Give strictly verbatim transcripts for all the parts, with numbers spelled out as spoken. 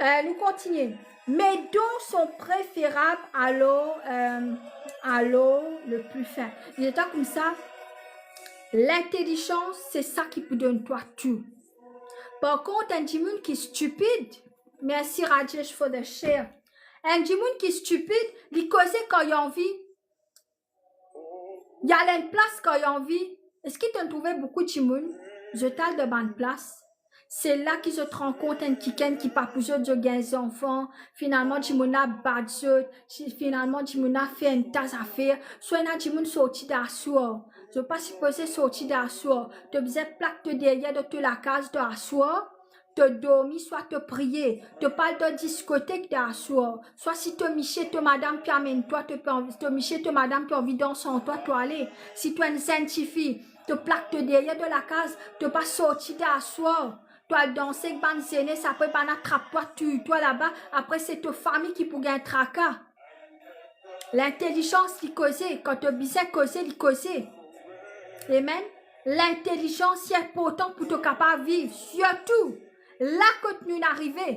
Euh, nou kontinie. Mes dons sont préférables à l'or, euh, à l'or le plus fin. Li dir twa koumsa, lintelizans, se sa ki pou donn twa tou. Par kont, enn dimoun ki stipid, merci Rajesh for the share. Enn dimoun ki stipid, li koze kan li anvi, li al enn plas kan li anvi. Eski to'nn trouve boukou dimoun, zot al dan bann plas, se la ki zot rankont enn kikenn ki pa pou zot, zot gagn zanfan, finalman dimoun la bat zot, si-, finalman dimoun la fer enn ta zafer, swa ena dimoun sorti dan swar, zot pa sipoze sorti dan swar, to bizin plak to deryer dan to lakaz dan swar, to dormi, swa to priye, to pa al dan diskotek dan swar, swa si to misie, to madam pe amenn twa, to pe anvi, to misie, to madam pe anvi dans an twa, to ale. Si to enn zenn tifi, to plak to deryer dan lakaz, to pa sorti dan swar, to al danse ek bann zenes, apre bann la trap twa, touy twa laba, apre se to fami ki pou gagn traka. Lintelizans li koze, kan to bizin koze, li koze. Amen. Lintelizans li inportan pou to kapav viv, sirtou la kot nou'nn arive.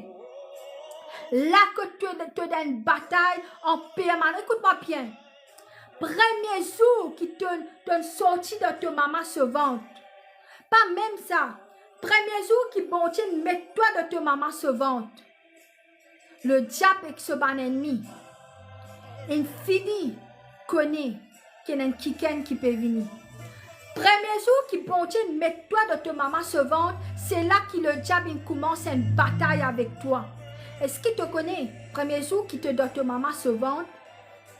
La kot to, to dan enn batay an permanan. Ekout mwa bien. Premie zour ki to, to'nn sorti dan to mama so vant, pa mem sa, premie zour ki Bondie met twa dan to mama so vant, lediab ek so bann ennmi inn fini kone ki ena enn kikenn ki pe vini. Premie zour ki Bondie met twa dan to mama so vant, se la ki lediab inn koumans enn batay avek twa. Eski to kone, premie zour ki to dan to mama so vant,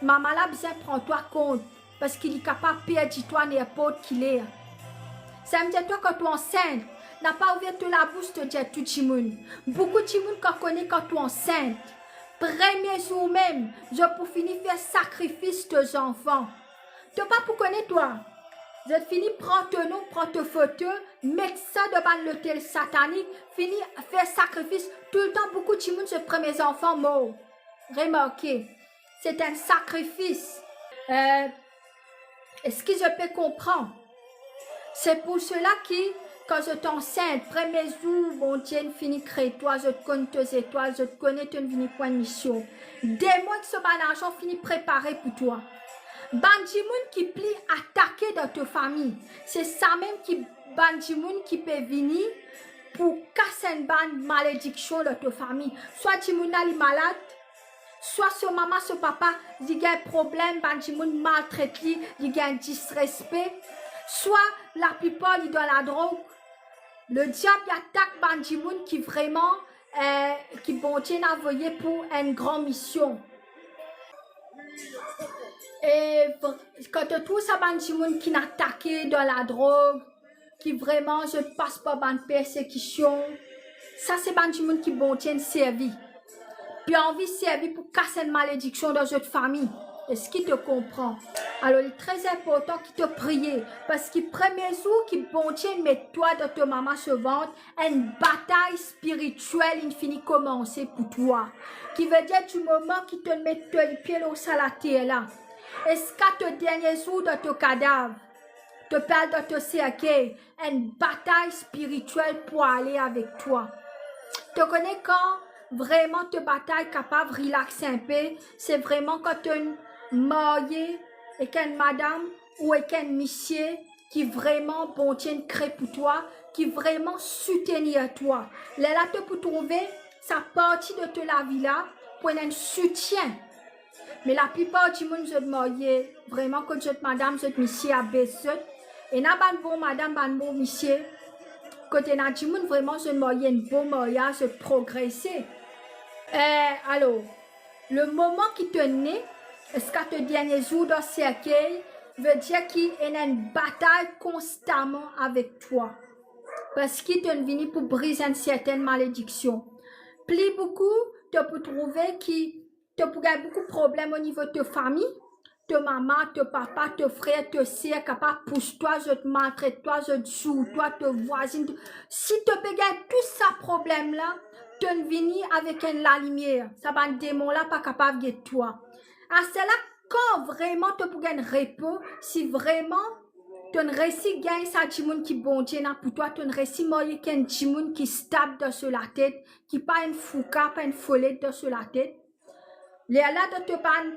mama la bizin pran twa kont, parski li kapav perdi twa ninport ki ler. Samem dir twa, kan to ansint, napa ouver to labous to dir tou dimoun. Boukou dimoun kan kone kan to ansint, premie zour mem, zot pou fini fer sakrifis to zanfan. To pa pou kone twa. Zot fini pran to nom, pran to foto, met sa dan bann lotel satanik, fini fer sakrifis. Toultan boukou dimoun zot premie zanfan mor. Remarke, se enn sakrifis. Euh, eski zot pe konpran? Se pou sela ki, kan zot ansint, premie zour Bondie inn fini kre twa, zot konn to zetwal, zot kone to'nn vini pou enn mision. Demon ek so bann arzan fini prepare pou twa. Bann dimoun ki pli atake dan to fami, se samem ki bann dimoun ki pe vini pou kas enn bann malediksion dan to fami. Swa dimoun la li malad, swa so mama, so papa, li gagn problem, bann dimoun maltret li, li gagn disrespe, swa laplipar li dan ladrog. Lediab li atak bann dimoun ki vreman, eh, ki Bondie inn avoye pou enn gran mision. E vr-, kan to trouv sa bann dimoun ki'nn atake dan ladrog, ki vreman zot pas par bann persekision, sa se bann dimoun ki Bondie inn servi, pe anvi servi pou kas enn malediksion dan zot fami. Eski to konpran? Alor, li tre inportan ki to priye, parski premie zour ki Bondie inn met twa dan to mama so vant, enn batay spiritiel inn fini koumanse pou twa. Ki vedir, dimoman ki to'nn met to lipie lor sa later la, ziska to dernie zour dan to kadav, to pe al dan to serkey, enn batay spiritiel pou ale avek twa. To kone kan vreman to batay kapav relax inpe, se vreman kan to'nn marye ek enn madam ou ek enn misie ki vreman Bondie inn kre pou twa, ki vreman soutenir twa. Lerla to pou trouve sa parti de to lavi la pou ena enn soutien. Me laplipar dimoun zot marye vreman kot zot madam, zot misie abes zot. Ena bann bon madam, bann bon misie, kot ena dimoun vreman zot marye enn bon maryaz, zot progrese. Eh, alor, lemoman ki to ne ziska to dernie zour dan serkey, vedir ki ena enn batay konstaman avek twa. Parski to'nn vini pou briz enn sertenn malediksion. Pli boukou, to pou trouve ki to pou gagn boukou problem onivo to fami, to mama, to papa, to frer, to ser kapav pous twa, zot maltret twa, zot zour twa, to vwazinn, to, si to pe gagn tou sa problem la, to'nn vini avek enn lalimier, sa bann demon la pa kapav get twa. Aster la, kan vreman to pou gagn repo, si vreman To'nn resi gagn sa dimoun ki Bondie ena pou twa, to'nn resi marye ek enn dimoun ki stab dan so latet, ki pa enn fouka, pa enn folet dan so latet. Lerla dan to bann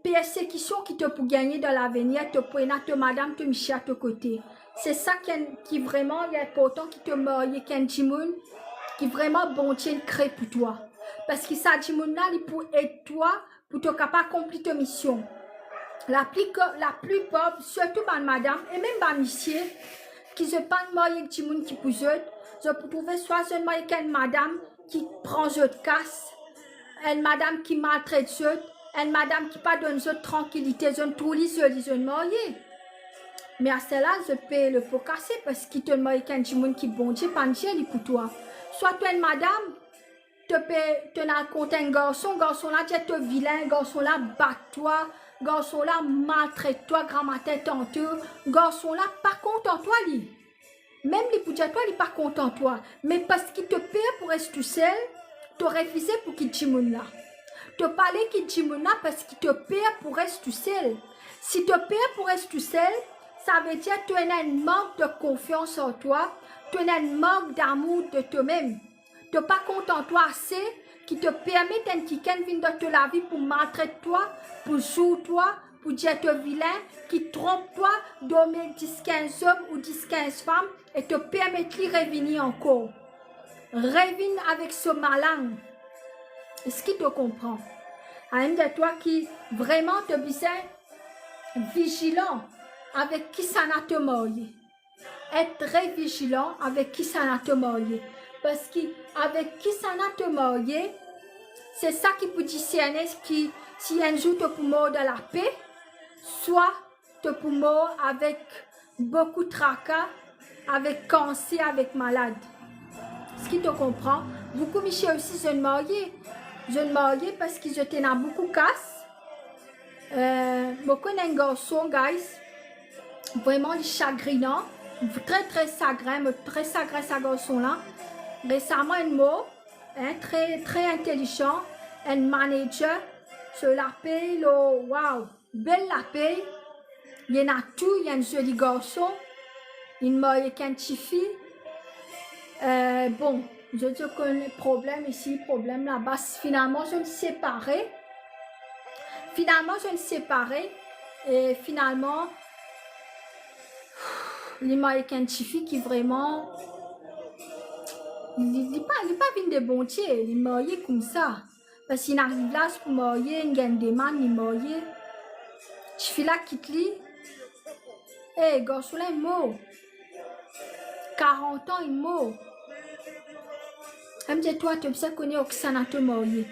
persekision ki to pou gagne dan lavenir, to pou ena to madam, to misie a to kote. Se sa ki enn, ki vremem li inportan ki to marye ek enn dimoun ki vremem Bondie inn kre pou twa. Parski sa dimoun la, li pou ed twa pou to kapav akonpli to mision. Lapli-, laplipar, sirtou bann madam e mem bann misie, ki zot pa'nn marye ek dimoun ki pou zot, zot pou trouve swa zot marye ek enn madam ki pran zot kas, enn madam ki maltret zot, enn madam ki pa donn zot trankilite, zot trouv li zoli, zot marye. Me aster la, zot peye lepo kase, parski to'nn marye ek enn dimoun ki Bondie pa'nn dir li pou twa. Swa to enn madam, to pe, to'nn al kont enn garson, garson la dir to vilin, garson la bat twa, garson la maltret twa gramatin tanto, garson la pa kontan twa li. Mem li pou dir twa li pa kontan twa, me parski to per pou res tousel, to refize pou kit dimoun la. To pa le kit dimoun la parski to per pou res tousel. Si to per pou res tousel, savedir to ena enn mank de konfians an twa, to ena enn mank damour de tomem. To pa kontan twa ase ki to permet enn kikenn vinn dan to lavi pou maltret twa, pou zour twa, pou dir to vilin, ki tronp twa, dormi ek dis kinz zom ou dis kinz fam, e to permet li revini ankor. Revinn avek so malang. Eski to konpran? A'nn dir twa ki vremem to bizin vizilan avek kisannla to marye. Et tre vizilan avek kisannla to marye. Parski avek kisannla to marye, se sa ki pou diserne ki si enn zour to pou mor dan lape, swa to pou mor avek boukou traka, avek kanser, avek malad. Eski to konpran? Boukou misie osi, zot marye. Zot marye parski zot ena boukou kas. Eh, mo konn enn garson, guys, vremem li sagrinan, tre, tre sagrin, mo tre sagrin sa garson la. Resaman enn mor, hein, tre, tre intelizan, enn manager, so lapey, lo, wow, bel lapey, li ena tou, li enn zoli garson, li marye ek enn tifi. Eh, bon, zot, zot konn problem isi, problem laba, finalman, zot inn separe. Finalman, zot inn separe, e finalman, li marye ek enn tifi ki vremem, li, li pa, li pa vinn de Bondie, li marye koumsa. Parski inn ariv laz pou marye, inn gagn demann, li marye. Tifi la kit li. E, garson la inn mor. Karant an, inn mor. A'nn dir twa, to bizin kone ar kisannla to marye.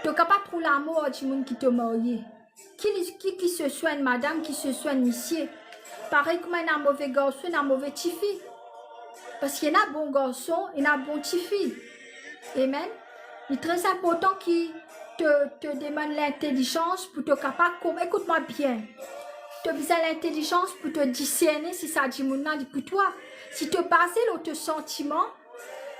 To kapav trouv lamor ar dimoun ki to marye. Ki li, ki, ki se swa enn madam, ki se swa enn misie. Parey kouma ena move garson, ena move tifi. Parski ena bon garson, ena bon tifi. Amen. Li tre inportan ki to, to demann lintelizans pou to kapav kom-, ekout mwa bien. To bizin lintelizans pou to diserne si sa dimoun la li pou twa. Si to baze lor to santiman,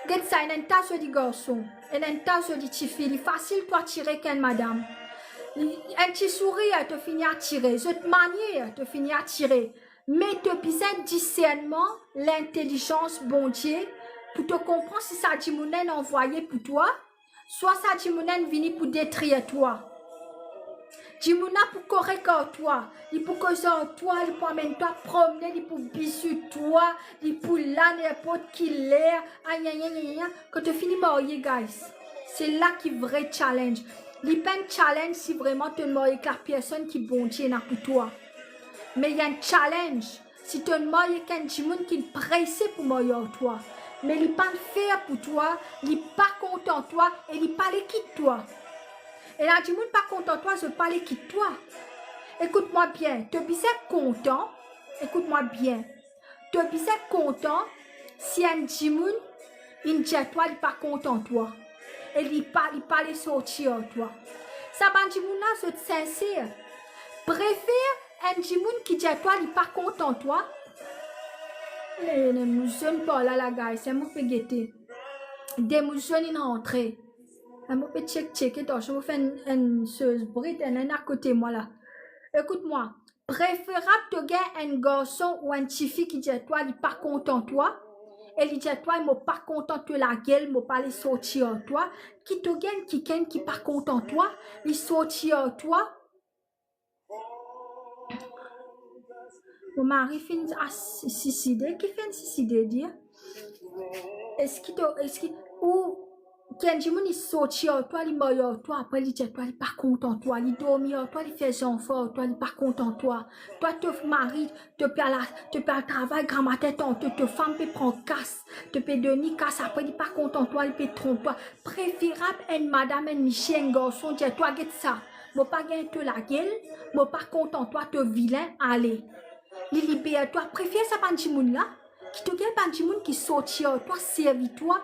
get sa, ena enn ta zoli garson, ena enn ta zoli tifi, li fasil to atire ek enn madam. Li, enn ti sourir, to fini atire. Zot manier, to fini atire. Me to bizin disernman, lintelizans Bondie, pou to konpran si sa dimoun la inn anvwaye pou twa, swa sa dimoun la inn vini pou detrir twa. Dimoun la pou korek ar twa, li pou koz ar twa, li pou amenn twa promne, li pou bizou twa, li pou la ninport ki ler, ayayayaya. Kan to fini marye, guys, se la ki vre challenge. Li pa enn challenge si vremem to marye ek lapersonn ki Bondie ena pou twa. Me li enn challenge si to marye ek enn dimoun ki prese pou marye ar twa, me li pa'nn fer pou twa, li pa kontan twa e li pa le kit twa. Ena dimoun pa kontan twa, zot pa le kit twa. Ekout mwa bien, to bizin kontan, ekout mwa bien. To bizin kontan si enn dimoun inn dir twa li pa kontan twa e li pa, li pa le sorti ar twa. Sa bann dimoun la, zot sinser. Prefer enn dimoun ki dir twa li pa kontan twa. Eh, ena mo zonn par la, la, guys, mo pe gete. De mo zonn inn rantre. Eh, mo pe check, check, atansion, mo fer enn, enn soz brit, ena enn akote mwa la. Ekout mwa, Preferab to gagn enn garson ou enn tifi ki dir twa li pa kontan twa, e li dir twa, "Mo pa kontan to lagel, mo pa le sorti ar twa," ki to gagn kikenn ki pa kontan twa, li sorti ar twa. Mo mari finn as-, siside, ki finn siside dir? Eski to, eski, ou, ki enn dimoun li sorti ar twa, li marye ar twa, apre li dir twa, li pa kontan twa, li dormi ar twa, li fer zanfan ar twa, li pa kontan twa. Twa to mari, to pe al, to pe al travay gramatin tanto, to fam pe pran kas, to pe donn li kas, apre li pa kontan twa, li pe tronp twa. Preferab enn madam, enn misie, enn garson dir twa, "Get sa, mo pa gagn to lagel, mo pa kontan twa, to vilin, ale." Li liber twa, prefer sa bann dimoun la, ki to gagn bann dimoun ki sorti ar twa, servi twa,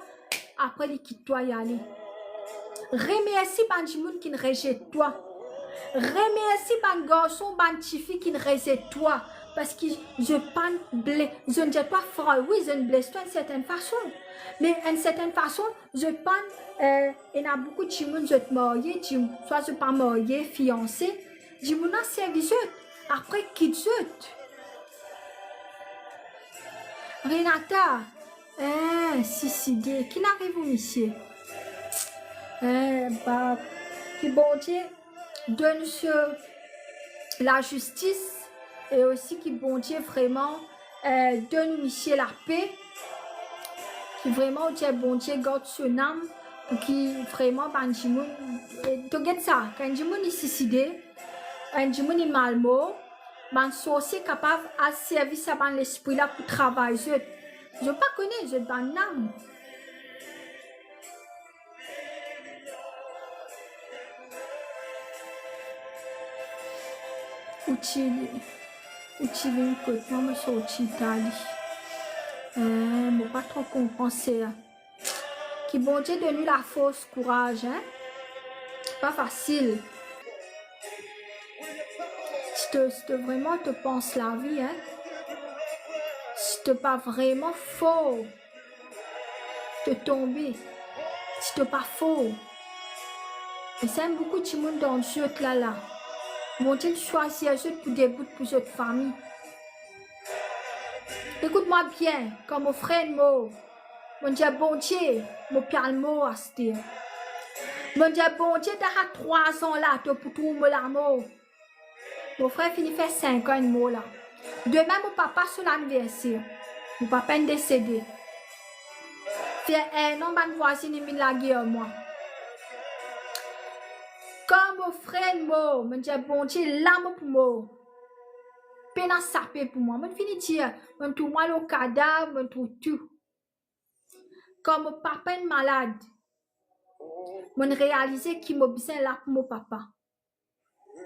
apre li kit twa, li ale. Remersi bann dimoun ki rezet twa. Remersi bann garson, bann tifi ki rezet twa, parski zot pa'nn ble-, zot dir twa fre, wi, zot bles twa enn sertenn fason. Me enn sertenn fason, zot pa'nn, eh, ena boukou dimoun zot marye, dim-, swa zot pa marye, fianse, dimoun la servi zot, apre kit zot. Renata, eh, siside, ki'nn ariv ou misie? Eh, ba, ki Bondie donn nou so lazistis, e osi ki Bondie vreman, eh, donn misie lape, ki vreman ou dir Bondie gard so nam, pou ki vreman bann dimoun, eh, to get sa, kan enn dimoun li siside, enn dimoun li malmor, bann sorsie kapav al servi sa bann lespri la pou travay zot. Zot pa kone zot bann nam. Ou ti, ou ti vinn kot mwa, mo sorti Itali. Eh, mo pa tro konpran sa. Ki Bondie donn nou lafors, kouraz, hein? Pa fasil. Si to, si to vreman to pans lavi, hein? Si to pa vreman for, to tonbe, si to pa for. E sa enn boukou dimoun dan zot la la. Bondie swazir zot pou debout pou zot fami. Ekout mwa bien, kan mo frer mor, mo dir Bondie, mo pe al mor aster. Mo dir Bondie, dan sa trwa zan la, to pou trouv mo lamor. Mo frer fini fer sink an inn mor la. Demin mo papa so laniverser. Mo papa inn desede. Fer enn an bann vwazin inn vinn lager ar mwa. Kan mo frer mor, mo dir Bondie, la mo pou mor. Pena sape pou mwa. Mo fini dir, mo trouv mwa lor kadav, mo trouv tou. Kan mo papa inn malad, mo realize ki mo bizin la pou mo papa.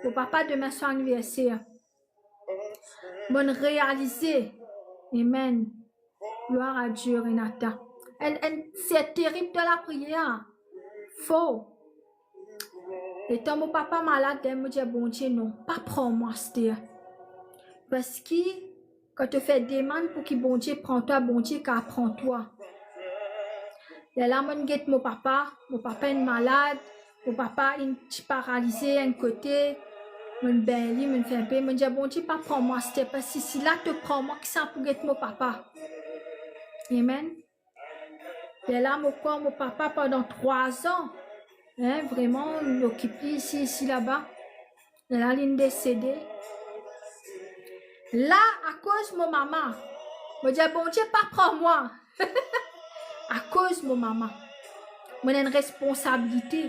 Mo papa demin so aniverser. Mo realize, amen. Gloire à Dieu, Renata. Enn, enn, c'est terrible de la prière. Fo. Letan mo papa malad, mo dir Bondie, non, pa pran mwa aster. Parski kan to fer demann pou ki Bondie pran twa, Bondie kapav pran twa. Lerla mo get mo papa, mo papa inn malad, mo papa inn ti paralize enn kote, mo benn li, mo fer inpe, mo dir Bondie, pa pran mwa aster, parski si la to pran mwa, kisannla pou get mo papa? Amen. Lerla mo pran mo papa pandan trwa zan, hein, vreman, nou okip li isi, isi, laba. Lerla linn desede. La, akoz mo mama, mo dir Bondie, pa pran mwa. Akoz mo mama. Mo ena enn responsabilite.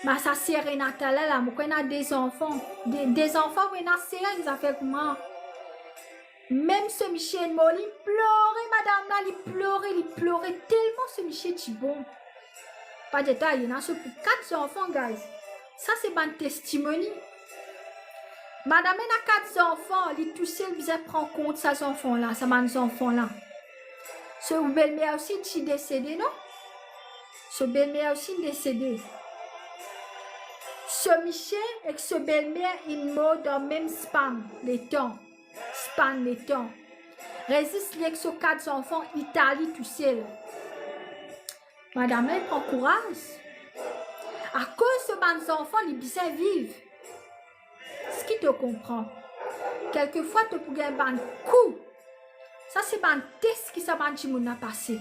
Mo sa ser Renata la, la, mo ena de zanfan. De, de zanfan, mo ena ser enn zafer kouma. Mem so misie inn mor, li plore, madam la, li plore, li plore, telman so misie ti bon. Pa dir twa, li ena so pou kat zanfan, guys. Sa se bann testimoni. Madam ena kat zanfan, li tousel bizin pran kont sa zanfan la, sa bann zanfan la. So belmer osi ti desede, non? So belmer osi desede. So misie ek so belmer inn mor dan mem span letan. Span letan. Rezis li ek so kat zanfan Itali tousel. Madam la, li pran kouraz. Akoz so bann zanfan, li bizin viv. Eski to konpran? Kelkefwa to pou gagn bann kou. Sa se bann tes ki sa bann dimoun la pase.